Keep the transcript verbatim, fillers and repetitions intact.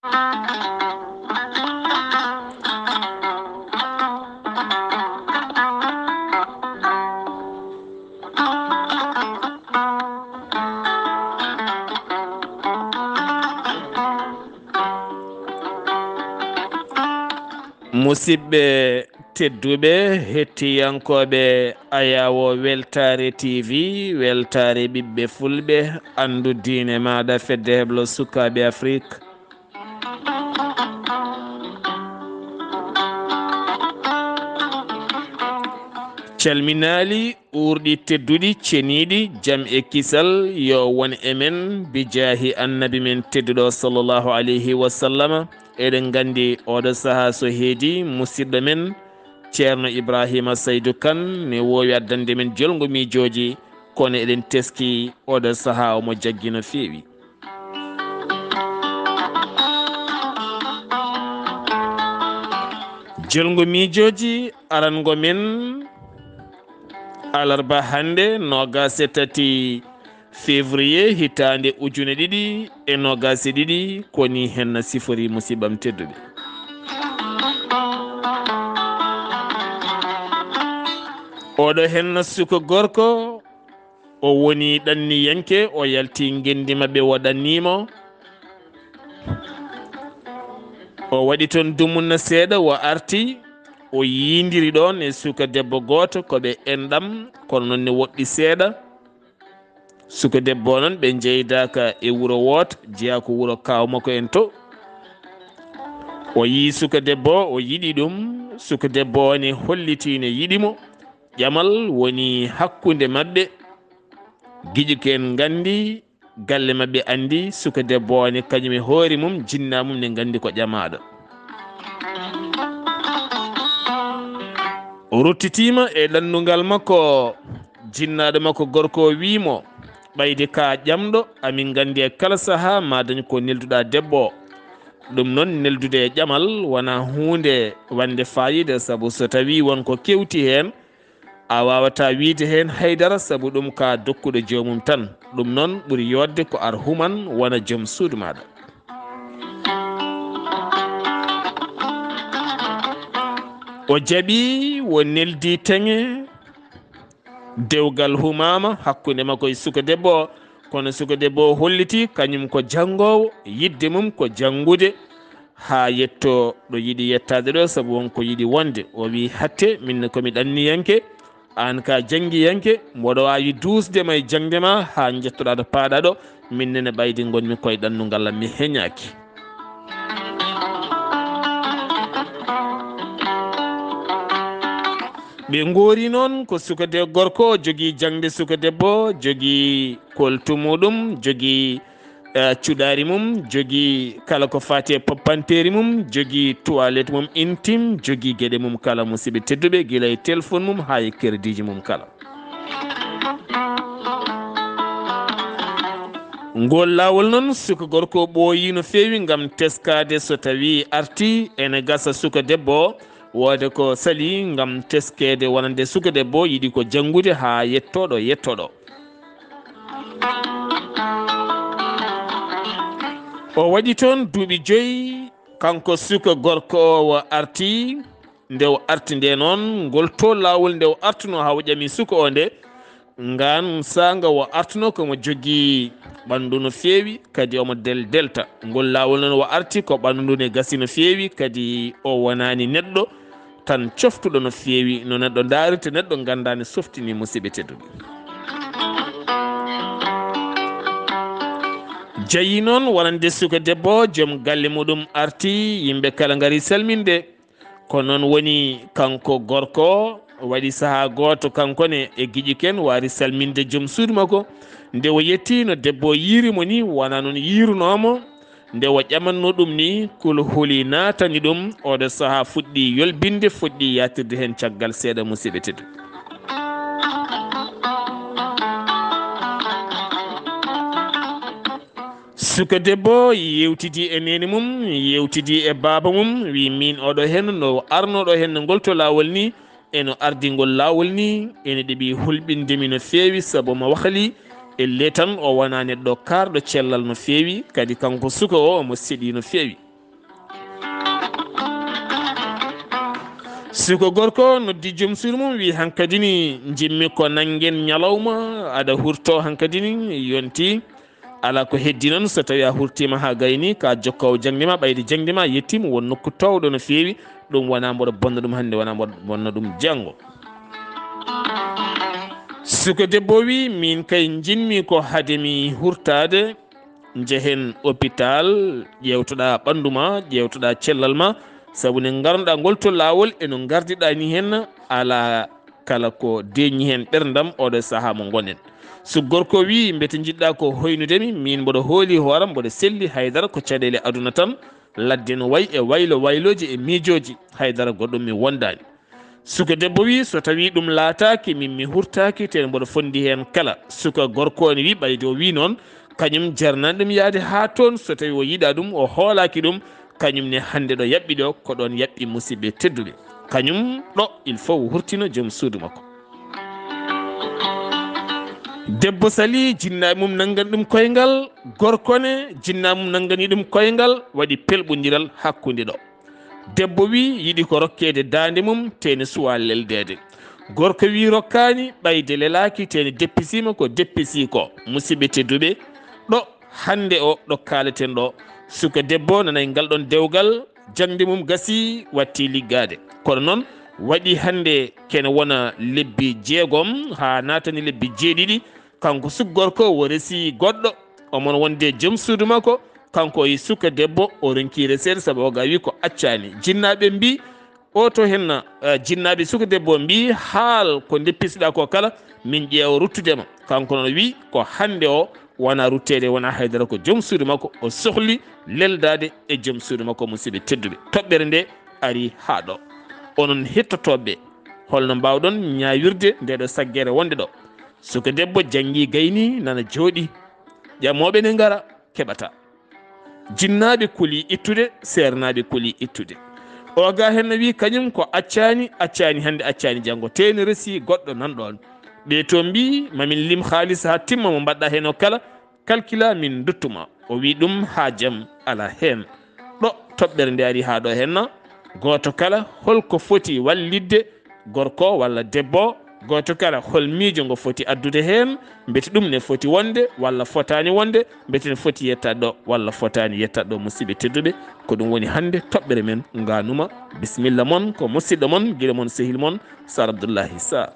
Musidɓe tedduɓe, hettiyankooɓe Ayaawo Weltaare T V, weltaare ɓiɓɓe Fulɓe, anndu diine maaɗa, fedde heblo sukaaɓe Afrik. Calminaali uurɗi tedduɗi, ceniiɗi, jam e kisal yo won e men, bijaahi Annabi men tedduɗo, sallallahu alayhi wa sallama. Eɗen nganndi oɗo sahaa so heedi, musidɗo men Ceerno Ibraahiima Saydu Kan ne woowi addande men jolngo miijooji, kono eɗen teski oɗo sahaa omo jaggi no feewi. Jolngo miijooji arango men alarba hannde, noogaas e tati février hitaande ujune ɗiɗi e noogaas e ɗiɗi, ko ni henna sifori, musidɓam tedduɓe. Oɗo henna suka gorko, o woni ɗanniyanke, o yalti ngenndi maɓɓe, o ɗanniimo. O waɗi toon dumunna seeɗa, o arti, o yiindiri ɗoon e suka debbo gooto, ko ɓe enɗam, kono noon ne woɗɗi seeɗa. Suka debbo o noon, ɓe njeydaaka e wuro wooto, jeyaa ko wuro kaaw makko en to. O yii suka debbo o, o yiɗi ɗum. Suka debbo o ne hollitii ne yiɗi mo. Ƴamal woni hakkunde maɓɓe. Giƴuko en nganndi, galle maɓɓe anndi, suka debbo o ne kañum e hoore mum, jinnaa mum ne nganndi ko ƴamaaɗo. O ruttitiima e ɗannungal makko, jinnaaɗo makko gorko o wii mo, "Ɓayde ka ƴamɗo, amin nganndi e kala sahaa ma dañ ko nelduɗaa debbo o." Ɗum noon, neldude e ƴamal wonaa huunde waɗnde faayiida, sabu so tawii won ko kewti heen, a waawataa wiyde heen hay dara, sabu ɗum ka dokkuɗo joomum tan. Ɗum noon, ɓuri yooɗde ko ar human wona joom suudu maaɗa. O jaɓi, o neldi teŋe, dewgal humaama hakkunde makko e suka debbo o. Kono suka debbo o holliti kañum ko janngoowo, yiɗde mum ko janngude haa yettoo ɗo yiɗi yettaade ɗo, sabu won ko yiɗi wonde. O wii, "Hatte, min ne ko mi ɗanniyanke, aan ka janngiyanke, mboɗo waawi duusde ma e jaŋde ma haa njettoɗaa ɗo paaɗaa ɗo, min ne, ne ɓaydi ngonmi koye ɗannungal am, mi heñaaki." Ɓe ngoori noon ko suka de gorko, jogii jaŋde, suka debbo, jogii koltu muɗum, jogii, eh, cuɗaari mum, jogii kala ko faati e poppanteeri mum, jogii toilette mum intime, jogii geɗe mum kala, musidɓe tedduɓe, gila e téléphone mum haa e kerdiiji mum kala. Ngol laawol noon, suka gorko ɓooyi no feewi ngam teskaade so tawii artii, ene gasa suka debbo o woode ko sali ngam teskeede wonande suka debbo yiɗi ko janngude haa yettoo ɗo yettoo ɗo. O waɗi toon duuɓi joyi, kanko suka gorko o, o artii. Nde o arti nde noon, ngol to laawol nde o artuno haa o ƴami suka o nde, ngaan saanga o artuno ko mo jogii ɓanndu no feewi, kadi omo del-, delta. Ngol laawol noon o arti ko ɓanndu ndu ne gasi no feewi, kadi o wonaani neɗɗo tan coftuɗo no feewi, no neɗɗo ndaarirta neɗɗo nganndaa ne softini, musidɓe tedduɓe. Jayi noon wonande suka debbo, joom galle muɗum arti, yimɓe kala ngari salminde. Ko noon woni kanko gorko o, waɗi sahaa gooto kanko ne e giƴuken waari salminde joom suudu makko. Nde o yettii no debbo o yiiri mo ni, wonaa noon yiirunoo mo. Nde o ƴamannoo ɗum ni, kulhuli naatani ɗum, oɗo sahaa fuɗɗi yolbinde, fuɗɗi yaatirde heen caggal seeɗa, musidɓe tedduɓe. Suka debbo yeewtidi e neene mum, yeewtidi e baaba mum, wi, "Miin oɗo heen no arnoɗo heen ngol to laawol ni, eno ardi ngol laawol ni, ene ɗeɓi hulɓinde mi no feewi, sabu mo wahli e le tan o wonaa neɗɗo kaarɗo cellal no feewi, kadi kanko suka o omo seɗi no feewi." Suka gorko noddi joom suudu mum, wi: "Hankadi ni njimmi ko nanngen ñalawma, aɗa hurto hankadi ni, yonti. Ala ko heddi noon, so tawi a hurtima ha gayni, ka jokkowo jaŋde ma, ɓayde jaŋde ma yettima won nokku towɗo no feewi, ɗum wona mboɗo bonna ɗum hannde, wona mboɗo bonna ɗum janngo." Suka debbo wi: "Min kay njinmi ko hade mi hurtade, njehen hôpital, ƴeewtoɗa ɓanndu ma, ƴeewtoɗa cellal ma, sabu nde ngarnoɗa ngol to laawol e no ngardiɗa ni hen, ala kala ko deeñi hen ɓerndam oɗo saha mo ngonen." Suka gorko wi: "Mbete njiɗɗa ko hoynude mi? Min mboɗo hooli hooram, mboɗo selli, haydara ko caɗeele aduna tan, ladde no wayi e waylo waylooji e miijooji, haydara goɗɗum mi wondani." Suka debbo wi: "So tawi ɗum laataaki, min mi hurtaaki, te mboɗo fondi heen kala." Suka gorko ne wi: "Ɓayde o wi noon, kañum jarnani ɗum yaade haa toon, so tawi o yiɗa ɗum, o hoolaaki ɗum, kañum ne hannde ɗo yaɓɓi ɗo, ko ɗoon yaɓɓi, musidɓe tedduɓe." Kañum ɗo, il faut o hurtino joom suudu makko. Debbo sali, jinnaaɓe mum nanngani ɗum koyngal, gorko ne, jinnaaɓe mum nanngani ɗum koyngal, waɗi pelɓondiral hakkunde ɗo. Debbo wi yiɗi ko rokkeede daande mum, te ne suwa leldeede. Gorko wi rokkaani, ɓayde lelaaki, te ne deppisiima ko deppisi ko. Musidɓe tedduɓe, ɗo hannde o, ɗo kaaleten ɗo, suka debbo nanay ngal ɗon dewgal, jaŋde mum gasi, watti liggaade. Kono noon, waɗi hannde kene wona lebbi jeegom, haa naatani lebbi jeeɗiɗi, kanko suka gorko o resi goɗɗo, omon wonde joom suudu makko, kanko o yi suka debbo, o ronki reseede, sabu o ga wi ko accaani. Jinnaaɓe mbi, o to henna, eh, jinnaaɓe suka debbo mbi, haal ko ndeppisiɗa ko kala, min ƴeewa ruttude ma. Kanko noon wi ko hannde o wona rutteede, wona haydara, ko joom suudu makko, o sohli leldaade e joom suudu makko, musidɓe tedduɓe. Toɓɓere nde ari haa ɗo. Onon hettotooɓe, holno mbaawɗon ñaawirde nde ɗo saggere wonde ɗo? Suka debbo janngi gayni nana jooɗi. Ƴamooɓe ne ngara, keɓata. Jinnaaɓe kuli ittude, seernaaɓe kuli ittude. O ga hen no wi kañum ko accaani, accaani hannde, accaani janngo. Te ne resi goɗɗo nan ɗoon. Ɓe to mbi, mamin lim haalis haa timma mo mbaɗɗa heen o kala, kalkila min nduttuma. O wi ɗum haa jam ala heen. Ɗo toɓɓere nde ari haa ɗo henna, gooto kala holko foti wallitde gorko walla debbo, gooto kala hol miijo ngo foti addude heen, mbete ɗum ne foti wonde walla fotaani wonde, mbete ne foti yettaade ɗo walla fotaani yettaade ɗo, musidɓe tedduɓe. Ko ɗum woni hannde toɓɓere men Ngaanuma. Bisimilla mon, ko musidɗo mon, gila mon, sehil mon, Sar Abdullahi Sar.